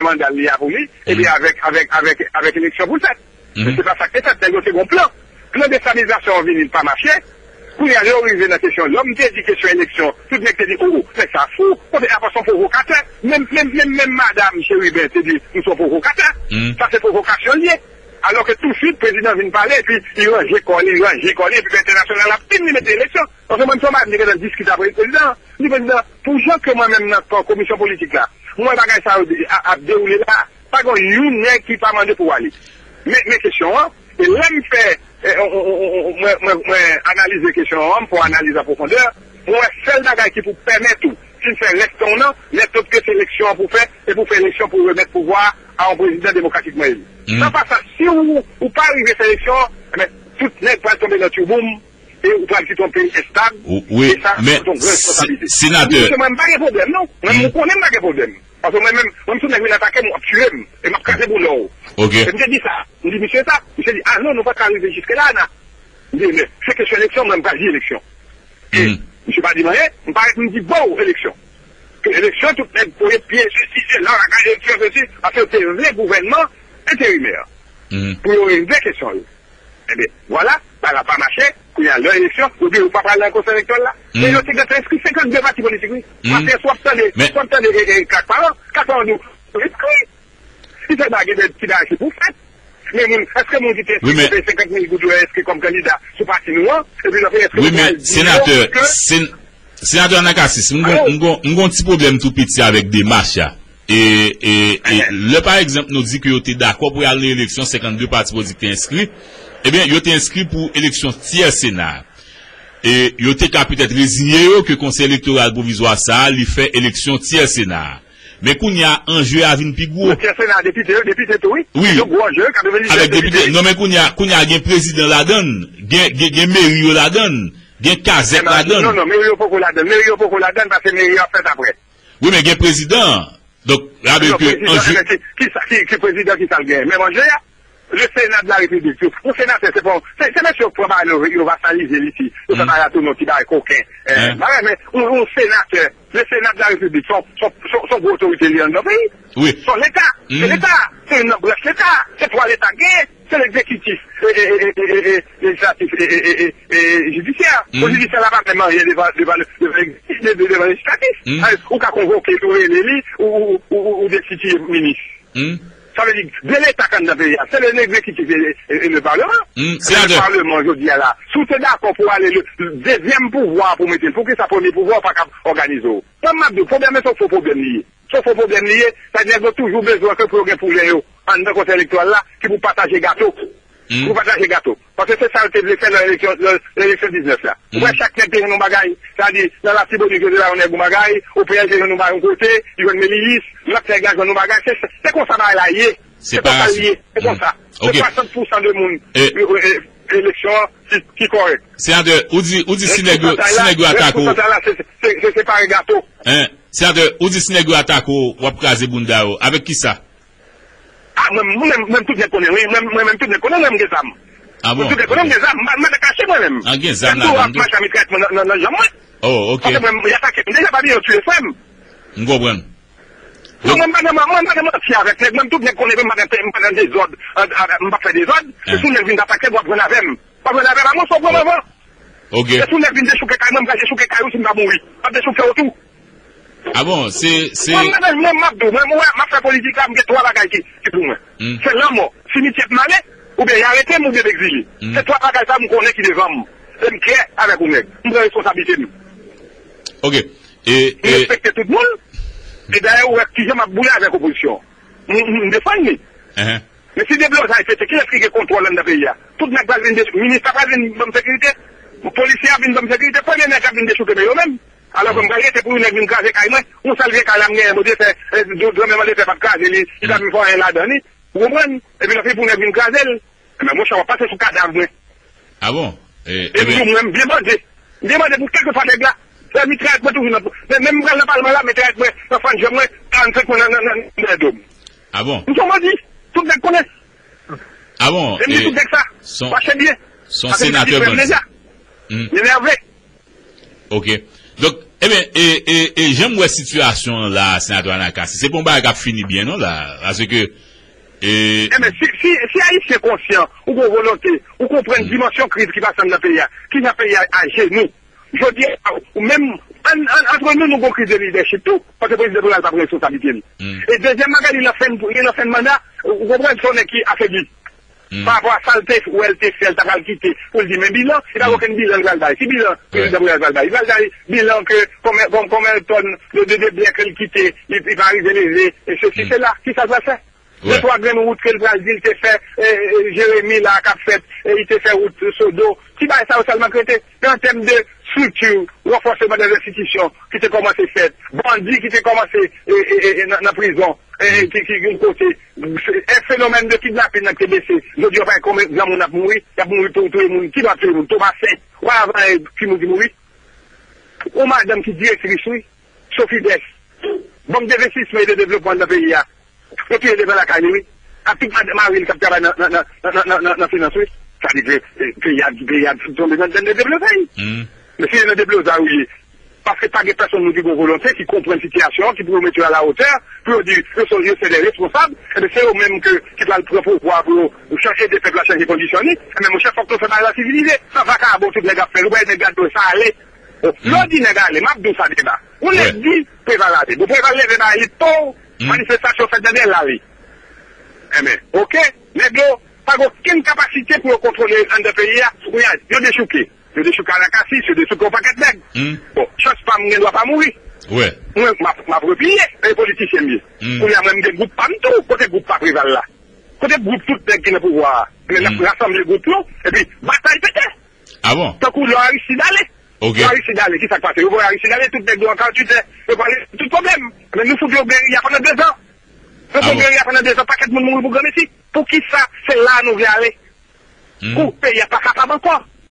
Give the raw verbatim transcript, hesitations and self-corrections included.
manda l li a pou li, epi avèk, avèk, avèk, avèk eleksyon pou l fèt. Men se pa sa k te fèt, nèg yo te gon plan. Plan destabilizasyon an vini, l pa mache. Kounye a, lè yo rive nan kesyon, lè m te di kesyon eleksyon, tout nèg te di, ou, nèg sa fou, kote apa se yon pwovokatè. Menm, menm, menm, menm madanm Cheriben te di, m se yon pwovokatè. Sa se pwovokasyon l ye. Alòske touswit, prezidan vin pale, epi li ranje kò li, li ranje kò li, epi entènasyonal ap vin, li mete eleksyon. Paske mwen, m se yon madanm ki gentan diskite avèk prezidan an. M di prezidan, pou jan ke mwen menm nan kò komisyon politik la, m wè bagay sa yo de- a- ap dewoule la, pa gen youn nèg ki pa mande pou ale. Men, men kesyon an, e lè m fè, e, on- on- on- on- mwen, mwen, mwen analize kesyon an, m fè yon analiz an pwofondè, mwen wè sèl bagay ki pou pèmèt ou fin fè rès tan w nan, nèt lòt ke se eleksyon an pou fè, e pou fè eleksyon pou remèt pouvwa a yon prezidan demokratikman eli. Nan pa sa, si ou, ou pa rive fè eleksyon, enben, tout nèg pral tonbe nan tchouboum, e ou pral kite yon peyi estab, Ou- Wi, e sa, men se yon gran se- responsabilite. Senatè, Mesye, mwen, m pa gen pwoblèm, non. Mwen, m konnen m pa gen pwoblèm. Paske mwen menm, mwen, m sou nèg vin atake m, w ap tiye m, e m ap kraze boulò w. Ok. E m te di sa. M di misye sa. Misye di, a non, nou pa ka rive jiske la, nan. M di, men, se kesyon eleksyon, mwen, m pral di eleksyon. E misye pa di m anyen, m parèt, m di, bon, eleksyon. Ke eleksyon, tout nèg pote pye, sesi, sela, lakay eleksyon, sesi, paske yo te vle gouvènman enterimè. Pou yo regle kesyon yo. Ebyen, vwala, bagay la pa mache, kounye a, lè eleksyon, yo gen yo pa pral nan konsèy elektoral la. Men yo te gentan enskri senkannde pati politik, wi. Paske si w ap tande, si w ap tande, e, e, Kak Paran, Kak Paran di w, yo enskri. Li fè bagay de ti bagay ki pou fèt. Men moun, èske moun ki te enskri, ki te peye senkant mil goud yo enskri kòm kandida sou pati nou an, epi l ap enskri Wi, men senatè, sen- senatè Anakasis, m gon, m gon, m gon ti pwoblèm tou piti avèk demach la. E, e, e lè, pa egzanp, nou di ke yo te dakò pou y al nan eleksyon, senkannde pati politik te enskri, ebyen, yo te enskri pou eleksyon tyè Sena a. E yo te ka petèt reziye yo ke Konsèy Elektoral Pwovizwa sa a, li fè eleksyon tyè Sena a. Men kounye a, anje a vin pi gwo. Tyè Sena a, depite yo, depite tou, wi. Wi. Yo gwo anje, katrevendiznèf depite. Non, men kounye a, kounye a gen prezidan ladan l, gen, gen, gen meri yo ladan l, gen kazèk ladan l. Non, non, meri yo poko ladan l, meri yo poko ladan l, paske meri yo ap fèt apre. Wi, men gen prezidan. Donk, sa vle di ke anje. Ki, ki, ki prezidan ki sa l genyen? Menm anje a? Le Sénat de la République, yon senatè, se pa, se, se mesye yo pran bagay yo, yo vasalize li isi. Yo fè bagay la tounen yon ti bagay koken. Eh, bagay, men, yon, yon senatè, le Sénat de la République, se yon, se yon, se yon, se yon gwo otorite li anndan peyi. Wi. Se yon Leta. Se Leta. Se youn nan branch Leta. Se twa Leta k genyen. Se legzekitif, e, e, lejislatif, e, e, e, e, e jidisyè. Pou jidisyè la pa menm anyen devan, devan, devan, devan lejislatif. Ou ka konvoke li, ou rele li, ou, ou, ou, ou, ou destitiye minis. Sa vle di, de Leta k anndan peyi a, se le, legzekitif e, e, e le Parleman. Se le Parleman, jodi a la. Si w te dakò pou ale le dezyèm pouvwa pou mete l, poukisa premye pouvwa w pa ka òganize w? Mwen, m ap di w, pwoblèm nan se yon fo pwoblèm li ye. Se yon fo pwoblèm li ye, sa nèg yo toujou bezwen ke pou yo gen poulè yo anndan Konsèy Elektoral la, ki pou pataje gato. Pou pataje gato. Paske se sa yo te vle fè nan eleksyon, nan eleksyon diznèf la. Ou wè chak nèg te jwenn yon bagay. Sa di, nan Latibonit yo te ba yon nèg yon bagay, O P L te jwenn yon bagay yon kote, li jwenn Melilis, lòt nèg la jwenn yon bagay. Se, se konsa bagay la ye. Se konsa l ye. Se konsa. Se swasant pousan de moun, e, e, eleksyon an ki, ki kòrèk. Senatè, ou di, ou di si nèg yo, si nèg yo atake w. Rès pousantay la, se, se, se separe gato. Senatè, ou di si nèg yo atake w, w ap kraze bounda yo. Avèk kisa? A, mwen, mwen menm, mwen menm tout nèg konnen, wi. Mwen, mwen menm tout nèg konnen, mwen menm gen zam. A bon? Mwen tout nèg konnen, mwen gen zam. M pa, m pa nan kache mwen menm. A, gen zam ladan l tou. M ap mache a mitrayèt mwen nan, nan, nan janm mwen. Oh, ok. Paske mwen, y atake m deja, pa bliye yo tiye frè m. M konprann. Non, mwen, m pa nan, mwen, m pa nan manti avèk nèg. Mwen, tout nèg konnen, mwen, m pa nan, m pa nan dezòd, an, an, m pa fè dezòd. Se si yon nèg vin atake m, w ap jwenn avè m. W ap jwenn avè m, a mwen, se yon gwo manman. Ok. Se si yon nèg vin dechouke kay mwen, m pral dechouke kay ou si m pa mouri. M ap dechouke w tou. A bon, se, se Mwen, mwen, mwen, m ap di w, mwen, mwen, m ap fè politik la, m gen twa bagay ki, ki pou mwen. Se lanmò, simityè pou m ale, oubyen y arete m, oubyen m egzile. Se twa bagay sa m konnen ki devan m. E m klè avèk ou nèg. M pran responsablite m. Ok. E, m respekte tout moun. E dayè, ou wè kijan m ap boule avèk opozisyon. M, m, m defann li. Men si deblozay pete, kilès ki gen kontwòl anndan peyi a? Tout nèg pral vin dechouke, minis la pral vin ban m sekirite, polisye a vin ban m sekirite, premye nèg k ap vin dechouke men yo menm. Alò ke m pral rete pou yon nèg vin kraze kay mwen, yon sèl vye kay la m genyen, Bondye fè, e, granmè Bondye fè pa t kraze li, li pa vin fè anyen ladan li, ou konprann? Epi lòt pou nèg vin kraze l, men monchè, w ap pase sou kadav mwen. A bon? E, e m di w, mwen, m byen mande. M byen mande pou kèlkeswa nèg la. Fè mitrayèt mwen toujou nan, men, men m pral nan palman la, mitrayèt mwen nan fann janm mwen, karannsenk mwen nan, nan, nan, nan do m. A bon? M se yon bandi. Tout nèg konnen. A bon? E m di tout nèg sa. Mache byen. Se yon senatè bandi. M enève. Ok. Donk, Ebyen, e, e, e jan m wè sitiyasyon an la, Senatè Anacassi, se pa yon bagay k ap fini byen non la. Paske, e, Ebyen, si, si, si Ayisyen konsyan, ou gen volonte, ou konprann dimansyon kriz ki pase anndan peyi a, kijan peyi a ajenou. Jodi a, ou menm, an, an, antre nou, nou gen yon kriz de lidèchip tou, paske prezidan Preval pa pran responsablite li. E dezyèm bagay, li nan fen, li nan fen manda, ou konprann, se yon nèg ki afebli. Pa rapò a sa l te wè l te fè, l ta pral kite pou l di men bilan, li pa gen okenn bilan l pral bay. Ki bilan prezidan Preval pral bay? Li pral bay bilan ke konbyen, konbyen tòn de, de, de byen ke l kite, li, li pa rive leve, e sesi, sela. Kisa l pral fè? De twa grenn wout ke l pral di l te fè, e, e, Jeremi la k ap fèt, e, li te fè wout Sodo. Ti bagay sa yo sèlman k rete. Men an tèm de estrikti, ranfòseman de enstitisyon ki te kòmanse fèt, bandi ki te kòmanse, e, e, e, e, nan, nan prizon, e, e, ki, ki, ki kote, e, fenomèn de kidnapin nan ki te bese. Jodi a, pa gen konbyen granmoun ap mouri, y ap mouri pou touye moun. Ki dwa touye moun? Tomasen. Ou pa avè ki moun ki mouri? Yon madanm ki direktris, wi. Sophie Best. Bank d'investissement et de développement nan peyi a. Yo touye devan lakay li, wi. Ak tout mari l k ap travay nan, nan, nan, nan, nan, nan, nan finans, wi. Sa di ke, eh, peyi a, peyi a tonbe nan, nan deblozay. Men si se nan deblozay ou ye, paske pa gen pèsonn nou ki gen volonte, ki konprann sitiyasyon an, ki pou yo mete yo alawotè, pou yo di yo se, yo se de responsab, ebyen se yo menm ke, ki pral pran pouvwa pou yo chanje de pèp la, chanje kondisyon li. Ebyen monchè, fòk nou fè bagay la sivilize. Sa vakabon tout nèg ap fè, nou pa nèg gade sa ale. Lè w di nèg ale, m ap di w sa deba. Yon nèg di Preval ale. Bon, Preval leve bay li, pow, manifestasyon fèt nan dèyè l ale. Enben, oke, nèg yo pa gen okenn kapasite pou yo kontwole anndan peyi a. Kounye a, yo dechouke. Yo dechouke Anacassi, yo dechouke yon pakèt nèg. Bon, chans pa m, m gen dwa pa mouri. Mwen, m ap, m ap repliye, e politisyen m ye. Kounye a, mwen, m gen gwoup pa m tou. Kote gwoup pa Preval la? Kote gwoup tout nèg ki nan pouvwa a? Men n ap rasanble gwoup nou, epi batay pete. Tankou lè Aristide ale. Lè Aristide ale, kisa k pase? Yo voye Aristide ale, tout nèg yo an kalchitè, yo pale tout pwoblèm. Men nou fout yo geri a pandan dezan. Yo fout geri a pandan dezan, pakèt moun mouri pou granmesi. Poukisa se la a nou vle ale? Kou peyi a pa kapab ankò.